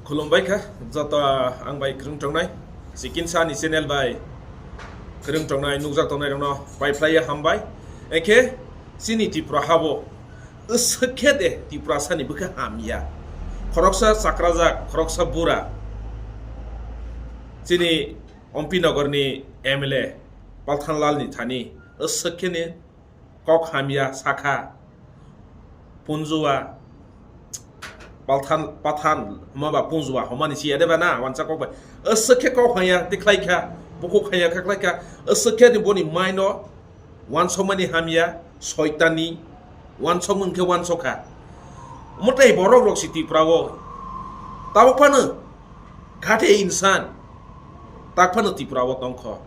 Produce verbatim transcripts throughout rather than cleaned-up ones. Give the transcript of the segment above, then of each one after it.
Khulumbai kha joto ang bai kwrwng tongnai, Chikinsa ni channel bai kwrwng tongnai, nukjak tongnai rokno pai phlai ya hambai. Ekhe chini Tripura habo swkhe de Tiprasa ni bwkha hamya. Khoroksa chakrajak, khoroksa bura. Chini Ompi Nogor ni M L A Palthanlal ni thani swkhe ni kok hamya sakha, Punjua, Palthan, Pathan, homa ba Punjua, homa ni siya de ba na, wansa kok bai. Aswk khe kok hamya, tikhlai kha, bukhuk hamya, khaklai kha, aswk khe ni boni mind o wansokmani hamya, soitani, wansokmung khe wansok kha. Mwtai borok rok si Tripura o, tabuk phano, ghathe insan, tak phano Tripura o tongkho.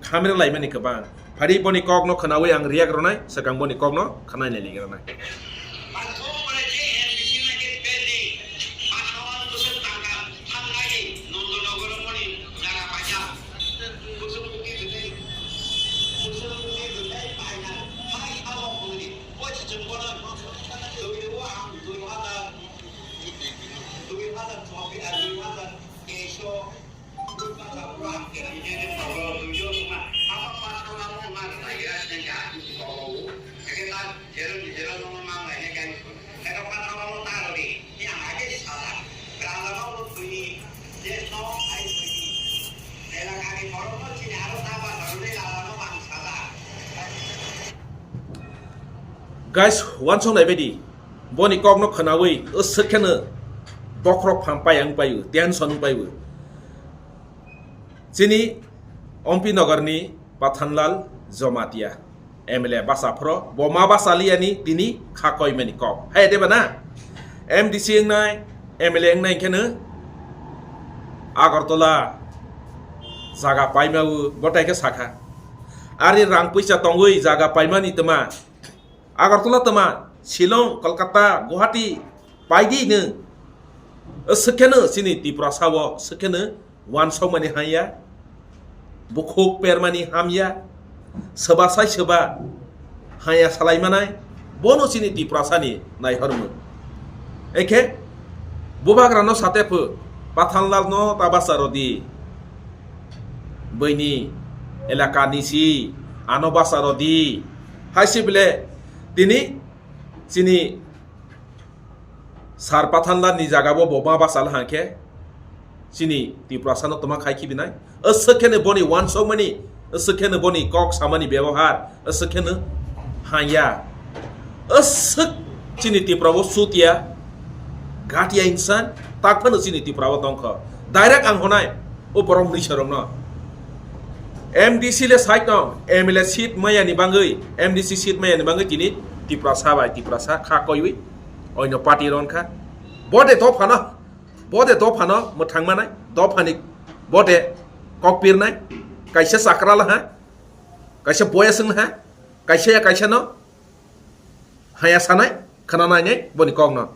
Khamre laimani kwbang. Phari boni kokno khwnawi ang react rwnai, swkang boni kokno khwnai nai ligi rwnai. Guys, wansong nai baidi, boni kokno khwnawi, aswk kheno bokhorok pham pai ang paio, tension wng paio. Chini Ompi Nogor ni Pathanlal Jomatia M L A basa phro, bo ma basa liyani tini kha koimani kok. Hai de ba na? M D C wngnai, M L A wngnai kheno Agartala jaga paima o, bo tai khe sakha. Ari rang puisa tongwi jaga paimani tma. Agartala tma, Shillong, Kolkata, Guwahati, paidi nw. Swkheno chini Tiprasa o, swkheno wansokmani hanya, bukhuk permani hamya, soba sai soba hanya salai manai, bono chini Tiprasa ni naihormung. Ekhe bubagra no sate phu, Pathanlal no ta basa rodi, bini elaka ni si, ano basa rodi, hai se bile tini chini Sar Pathanlal ni jaga bo bo ma basa la hangkhe chini Tiprasa no toma khai khibinai. Aswk kheno boni wansokmani, aswk kheno boni kok samani bebohar, aswk kheno hanya. Aswk chini Tipra o sutia, gatia insan, tak phano chini Tipra o tongkho. Direct ang honai, o borok mrisa rokno. M D C le side no, M L A seat maya ni bangwi, M D C seat maya ni bangwi tini Tiprasa bai Tiprasa kha koiwi, oino party ron kha. Bode to phano, bode to phano mwthang manai, do phani bode kok pirnai, kaisa chakra laha, kaisa boya swng laha, kaisa ya kaisa no haya sanai, khana nai nai, boni kok no.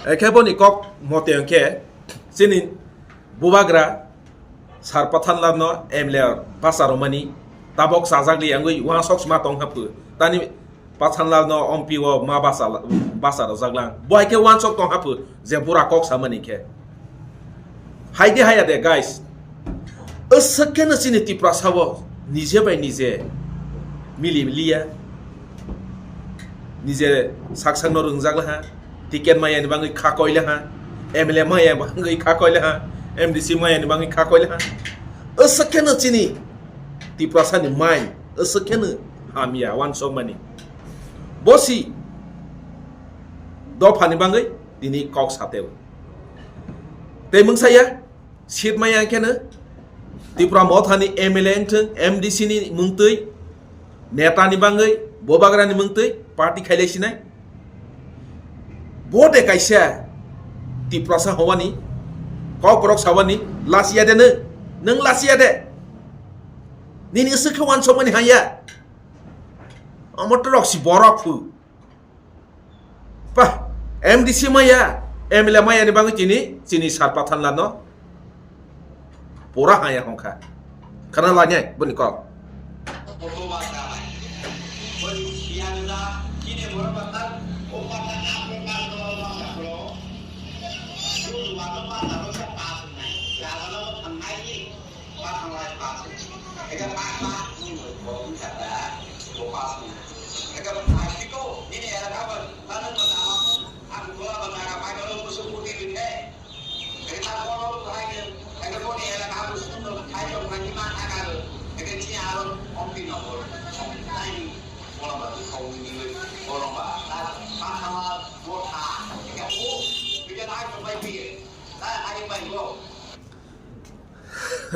Ekhe boni kok mote hwnkhe chini bubagra Sar Pathanlal no M L A basa romani tabok chajak li yangwi wansok sma tong haphu. Tani Pathanlal no ompi o ma basa, basa rojak lang. Bo hai khe wansok tong haphu je bura kok samani khe. Hai de haya de, guys. Aswk kheno chini Tiprasa o nije bai nije mili liya. Nije sak sak no rwngjak laha. Ticket maya ni bangwi kha koile ha, M L A maya bangwi kha koile ha, M D C maya ni bangwi kha koile ha. Aswk kheno chini Tiprasa ni mind, aswk kheno hamya wansokmani. Bosi dopha ni bangwi tini kok sateo. Tei mungsa ya, seat maya kheno Tipra Motha ni M L A wngthwng, M D C ni mungtwi, neta ni bangwi, bubagra ni mungtwi party khailai sinai. Bo de kaisa Tiprasa howani, kokborok sawani, lasiya de nwng, nwng lasiya de. Nini swkhe wansokmani hanya. Omo torok si borok phu. Pa, M D C maya, M L A maya ni bagwi tini chini sar pathan lano pura haya hongkha. Khana lanyai boni kok.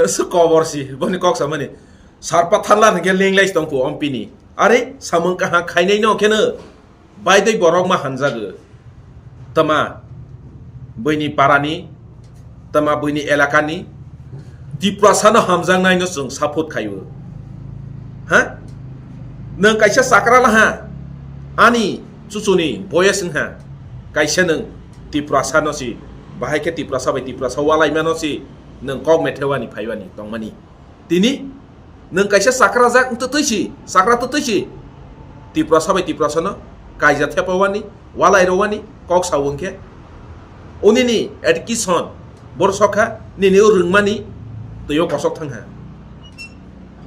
Su kobor si, boni kok samani. Sarpa thanla hingke lenglai tongphu ompini. Are, samung kaha khainai no kheno. Baidoi borok ma hamjago. Tama buini parani, tama buini elakani, Tiprasano hamjaknaino chwng support khaio. Ha? Nwng kaisa chakra laha, ani chuchuni boyes wngha, kaisa nwng Tiprasano si, bahai khe Tiprasa bai Tiprasa walaimano si, nwng kok methewani phaiwani tongmani. Tini nwng kaisa chakra jak wng twtwi si, chakra twtwi si. Tiprasa bai Tiprasano kaija thepawani, walai rowani, kok sao wngkhe. Unini education, borok sokha, nini o rwngmani, twi o kosok thangha.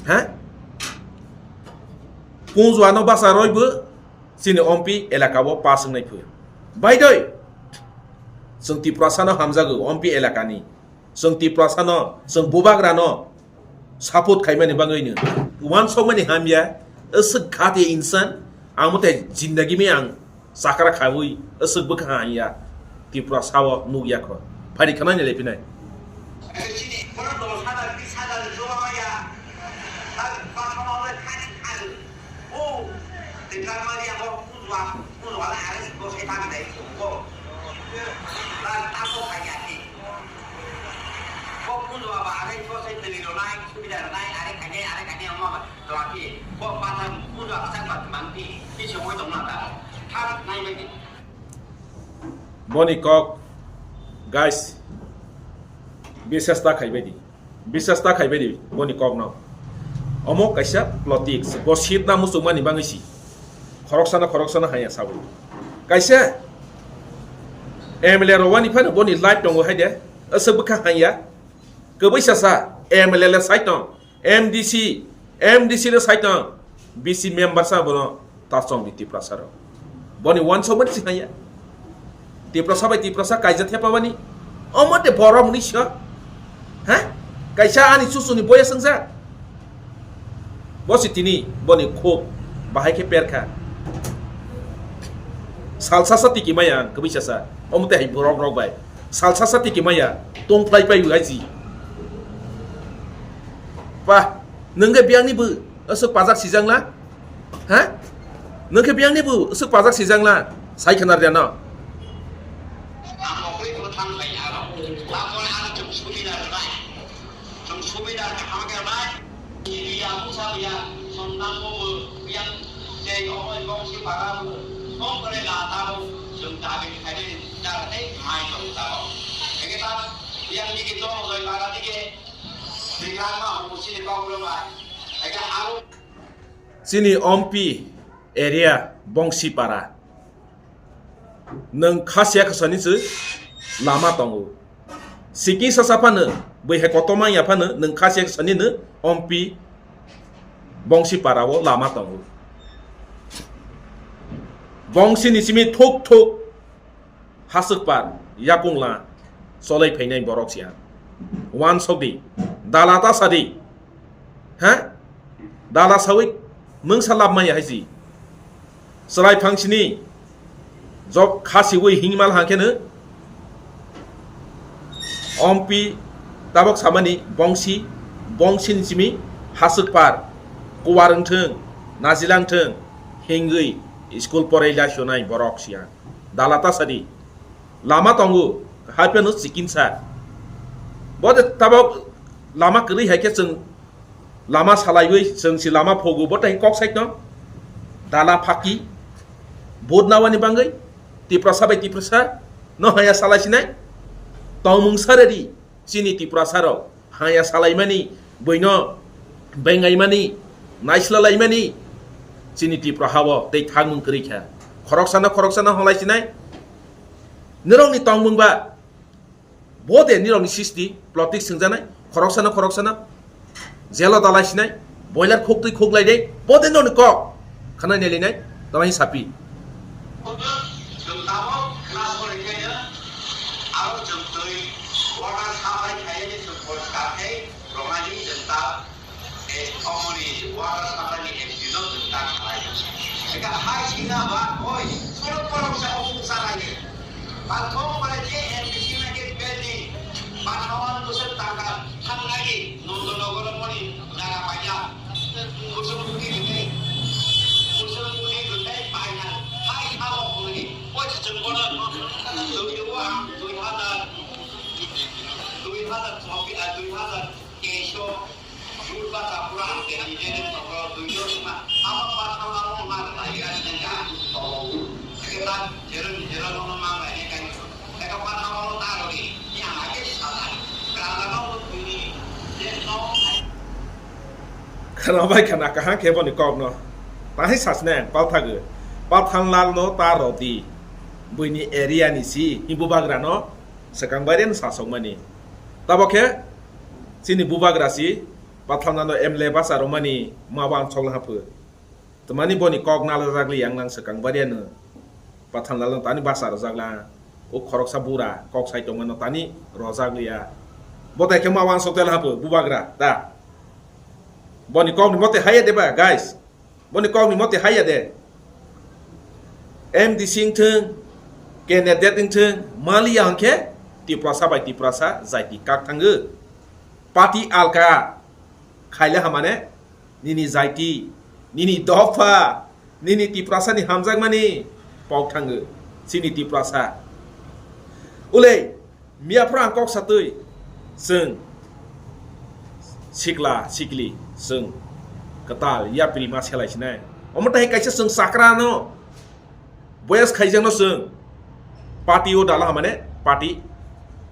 Ha? Punjuano basa roibo, chini ompi elaka o pass wngnai phu. Baidoi, chwng Tiprasano hamjago, ompi elakani. Chwng Tiprasano, chwng Bubagrano support khaimani bagwino uansukmani hamya, aswk ghati insan, ang mothe jindagi mi ang chakra khawi, aswk bwkha hamya, Tiprasao nukya kho. Phari khwnani lephinai. Boni kok, guys, bisesta khaibai di. Bisesta khaibai di boni kokno. Omo kaisa politics, bo sitna muchungmani bagwi si. Khoroksano, khoroksano hanya sawi. Kaisa M L A rowani phano boni life tongo hai de. Aswk bwkha hanya. Kwbwi sasa M L A le sai tong, M D C, M D C le sai tong, B C member sa bono. Tasong di Tiprasa rok. Boni wansokmani si hanya. Tiprasa bai Tiprasa kaija thepabani. Omo de borok ni sio. Ha? Kaisa ani susuni boya sengsa. Bo si tini, boni khuk bahai khe perkha. Salsa sa tiki maya ang, kwbwi sasa. Omo te hai borok rok bai. Salsa sa tiki maya, tong phlai pai bai ji. Pa, nungge biang ni bu, asuk pajak sijang la? Ha? Nung khe biyang ni bu swk pajak sijak la? Sai khna rya no. Ang mokri bo thang bai aro. Bakon ang chwng subida rwnai. Chwng subida kaham khe rwnai. Iya busa iya, song nang bo bo, yang je omoi bong si para bo, bong kore la ta bo, chwng ta bi khai de, ta de, mai tong ta bo. Ege ta, yang ni ki tong joi para de ke, di kan ma ho si de bong ro ba. Ege ang Chini Ompi area Bongsipara. Nwng kha siya khasani se lama tongo. Siki sasa phano, bwihai kotorma ya phano, nwng kha siya khasani no Ompi Bongsipara o lama tongo. Bongsi ni simi thuk thuk Haswk par, yakung la, cholai phainai borok siya. Wansok di, dala ta sa di. Ha? Dala sawi, mungsa lab maya hai si. Chwrai phang sini, jok khasiwi hingmal hang khe no, Ompi tabok samani bongsi, bongsi ni simi haswk par, kuwar wngthwng, najilang thwng, hingwi school porai la sonai borok siya. Dala ta sadi. Lama tongo, hapheno chikinsa. Bo de tabok lama kwrwi hai khe chwng lama salaiwi chwng si lama phogo, bo tai kok sai tong. Dala phaki, vote nawani bangwi, Tiprasa bai Tiprasa, No haya salai sinai? Tongmung sarari chini Tiprasa rok haya salaimani, buino bengaimani, naislalaimani chini Tipra hao tei thangmung kwrwi kha. Khoroksano khoroksano holai sinai? Nirokni tongmung ba bo de nirokni sisti plotik swngjanai? Khoroksano khoroksano jelo dalai sinai, boiler khuk twi khuk lai de, bo de noni kok khanai neli nai, tamai sapi. Pathom bai je M D C nai khe bel ni, pathawan bwswk tangka thangnai di, Nondonogor moni jaga paina. Bwswk bwtwi rwtwi, bwswk bwtwi rwtwi paina. Hai abo hwnwi, o chwng bono twi o ang dui hazar, dui hazar chobbish, ah, dui hazar teis o. Khwnabai khwna kaham khe boni kokno. Tahai sasne ang palthagwi. Pathanlal no ta rodi. Buini area ni si, hi bubagra no swkang baire no sasokmani. Tabok khe chini bubagra si Pathanlal no M L A basa romani ma wansok haphu. Tamani boni kok nalajak li yang nang swkang baria no. Pathanlal no tani basa rojak la. O khoroksa bura kok sai tongmano tani rojak liya. Bo tai khe ma wansok tel haphu bubagra ta. Boni kok ni mote haya de ba, guys. Boni kok ni mote haya de. M D C wngthwng, candidate wngthwng, maliya hwnkhe Tiprasa bai Tiprasa jaiti kak thango. Party alka khaile hamane nini jaiti, nini dopha, nini Tiprasa ni hamjakmani pok thango, chini Tiprasa. Ulei, miya phra ang kok satwi, chwng sikla, sikli, chwng kwtal, yapri ma selai sinai. Omo tai kaisa chwng sakra no, boyas khaijakno chwng party o dala hamane party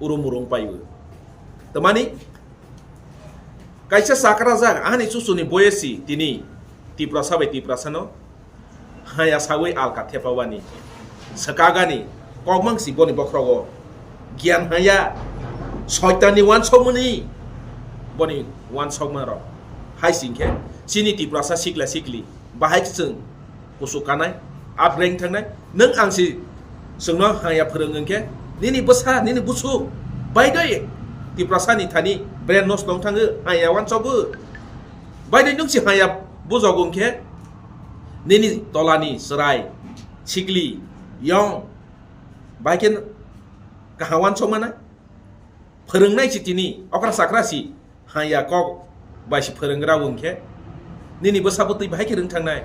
urum urum paio. Tamani kaisa sakrajak ani chuchuni boyasi tini Tiprasa bai Tiprasa no haya sawi alka thepawani swkagani kokmang si boni bokhrogo giyan haya soitani wansokmani boni wansokma rok hai singkhe chini Tiprasa sikla sikli bahai chwng kusu kanai, upgrade thangnai. Nwng ang si chwngno haya phwrwng hwnkhe, nini bwsa, nini busu, baidoi Tiprasa ni thani brain nosto wng thango, haya wansogo. Baidoi nwng si haya bujok hwnkhe, nini tolani chwrai, sikli, yong, bai khe kaham wansok mana? Phwrwngnai si tini, okra sakra si, haya kok bai si phwrwng rw wng khe, nini bwsa bwtwi bahai khe rwng thangnai.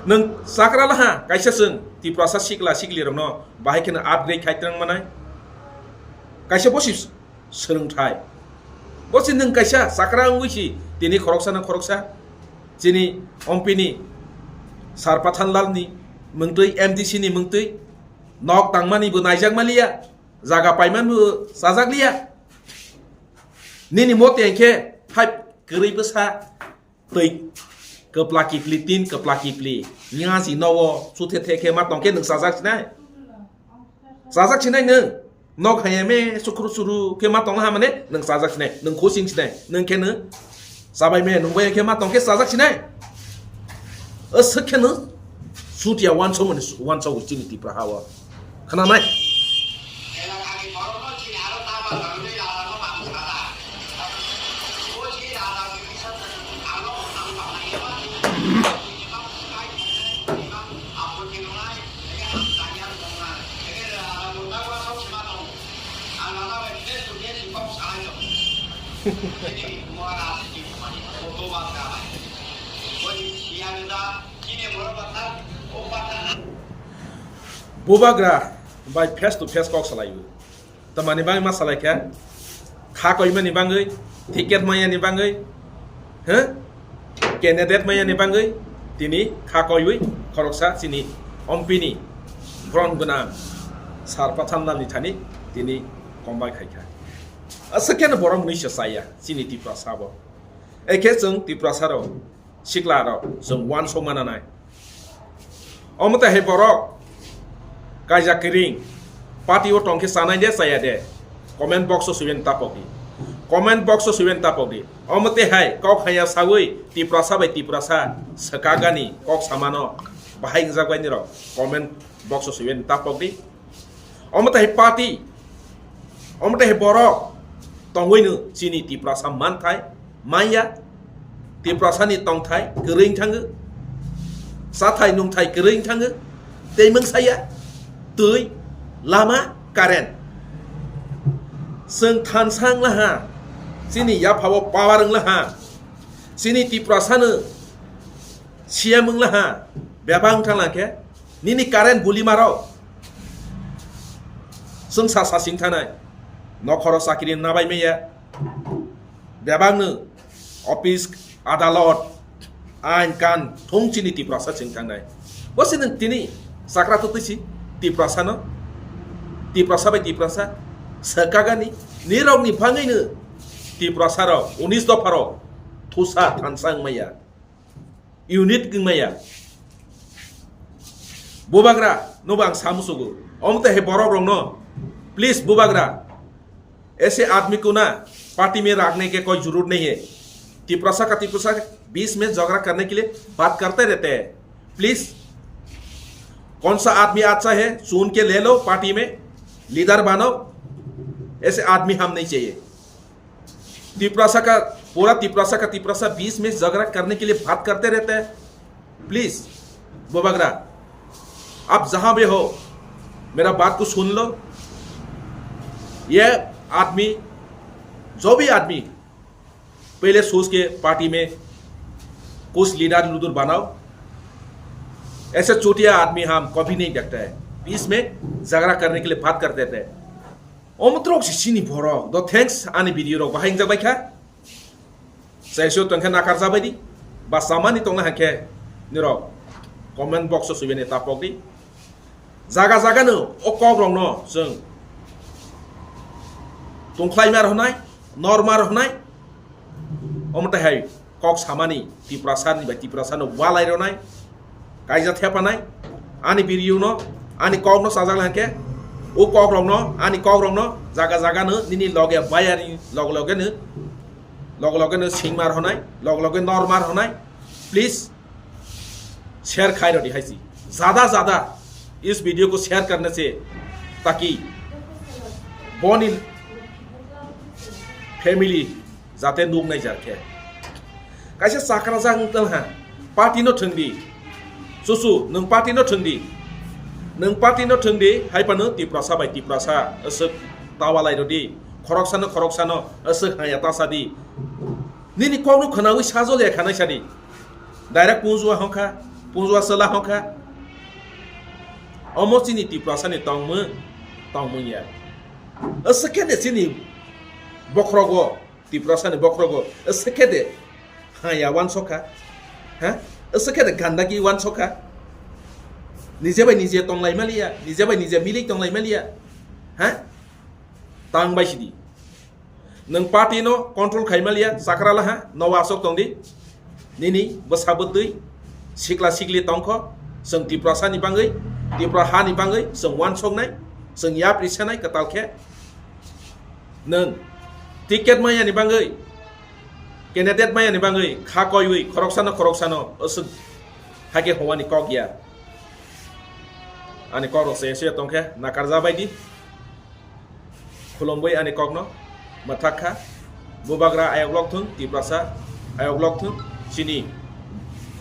Nwng sakra laha kaisa chwng Tiprasa sikla sikli rokno bahai kheno upgrade khai twrwng manai. Kaisa bosi swrwngthai. Bosi nwng kaisa sakra wngwi si tini khoroksa na khoroksa chini ompini Sar Pathanlal ni mwngtwi, M D C ni mwngtwi nok tangmani bo naijak maliya. Jaga paiman bo chajak liya. Nini mote khe hai kwrwi bwsa twi kwpla kipli tin kwpla kipli nyaji nowo chuthe the khe ma tongkhe nwng chajak sinai? Chajak sinai nwng. Nok hayame sukhru suru khe ma tongna hamane nwng chajak sinai, nwng khosing sinai, nwng khe nwng chabai me nwng bai khe ma tongkhe chajak sinai? Aswk khe nwng sutiya wansok mani wansok chini Tipra ha o. Khwnanai? Bubagra bai face to face kok salai o. Tamani bagwi ma salai kha? Kha koimani bagwi, ticket maya ni bagwi, he? Candidate maya ni bagwi tini kha koiwi khoroksa chini ompini bron gwnang Sar Pathan Nalni thani tini combine khai kha. Aswk khe no borok mwnwi se chaya chini Tiprasa bo. Ekhe chwng Tiprasa rok sikla rok chwng uansuk mana nai. Omo tei hai borok kaijak kiring party o tongkhe chanai de chaya de, comment box o swiwi tapok di. Comment box o swiwi tapok di. Omo tei hai kok haya sawi Tiprasa bai Tiprasa swkagani kok samano bahai wngjak bai nirok comment box o swiwi tapok di. Omo tei hai party, omo tei hai borok tongwi no chini Tiprasa manthai manya. Tiprasa ni tongthai kwrwi thangwi, sathai nungthai kwrwi thangwi, tei mungsaya twi, lama, current. Chwng thansa wngla ha, chini yapha o power wngla ha, chini Tiprasa no C M wngla ha, bebak wngthang lang khe, nini current buli maro. Chwng sa sa sing thanai, nokhoro chakri nabai maya, bebak no office, adalot, ain kan thung chini Tiprasa sing thangnai. Bo se nwng tini chakra to twi si Tiprasa no, Tiprasa bai Tiprasa swkagani, nirok ni bangwi no Tiprasa rok unis dopha rok thusa thansa wngmaya. Unit wngmaya. Bubagra, nobo ang sa musugo. Omo tei hai borok rokno, please, Bubagra, ऐसे आदमी को ना पार्टी में रखने के कोई जरूरत नहीं है। तिपरासा का तिपरासा बीच में झगड़ा करने के लिए बात करते रहते हैं। प्लीज, कौन सा आदमी अच्छा है, चुन के ले लो पार्टी में, लीडर बनाओ। ऐसे आदमी हम नहीं चाहिए। तिपरासा का, पूरा तिपरासा का तिपरासा बीच में झगड़ा करने के लिए बात करते रहते हैं। प्लीज, बुबाग्रा, आप जहां भी हो, मेरा बात को सुन लो। ये आदमी, जो भी आदमी, पहले सोच के पार्टी में कुछ लीडर लूडर बनाओ। ऐसे चूतिया आदमी हम कभी नहीं देखते हैं। बीच में झगड़ा करने के लिए बात कर देते हैं। Omo trok si chini borok. Do thanks ani video rok bahai wngjak bai kha. Chaisio tongkhe nakar jabai di. Ba samani tongna hankhe nirok comment box o swibani tapok di. Jaga jaga no o kok rok no chwng tongkhlai ma rwnai, nor ma rwnai. Omo tei hai kok samani Tiprasa ni bai Tiprasa no walai rwnai, kaisa thepanai, ani video no, ani kok no sajak lai khe, o kok rok no, ani kok rok no jaga jaga no nini loge bayani loge loge no, loge loge no sing ma rwnai, loge loge nor ma rwnai, please share khai rodi hai si, jada jada is video ko share karne se, taki boni family jate nuk nai jar khe. Kaisa chakra jak wng tong ha, party no thwng di. Chuchu, nwng party no thwng di. Nwng party no thwng di, hai phano Tiprasa bai Tiprasa aswk tawalai rw di. Khoroksa no khoroksa no aswk haya ta sa di. Nini kok no khwnawi sajol ya khanai sa di. Direct punjua hokha, punjua chwla hokha. Omo chini Tiprasa ni tongmung, tongmung ya. Aswk khe de chini bokhrogo, Tiprasa ni bokhrogo, aswk khe de haya wansokha. Ha? Aswk khe de gandagi wansokha. Nije bai nije tonglai maliya, nije bai nije milik tonglai maliya. Ha? Tang bai sidi. Nwng party no control khai maliya, chakra laha, nowa aswk tong di. Nini bwsa bwtwi, sikla sikli tongkho, chwng Tiprasa ni bangwi, Tipra ha ni bangwi, chwng wansoknai, chwng yapri senai kwtal khe. Nwng ticket maya ni bangwi, candidate maya ni bangwi, kha koiwi, khoroksa no khoroksa no, aswk hake howani kok ya. Ani kok rok se se tongkhe, nakar jabai di. Khulumwi ani kokno mwthak kha. Bubagra ayok lok thung, Tiprasa ayok lok thung, chini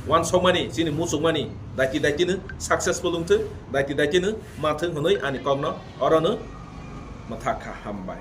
wansokmani, chini muchungmani daiti daitino successful wng thung, daiti daitino ma thung hwnwi ani kokno orono mwthak kha. Hambai.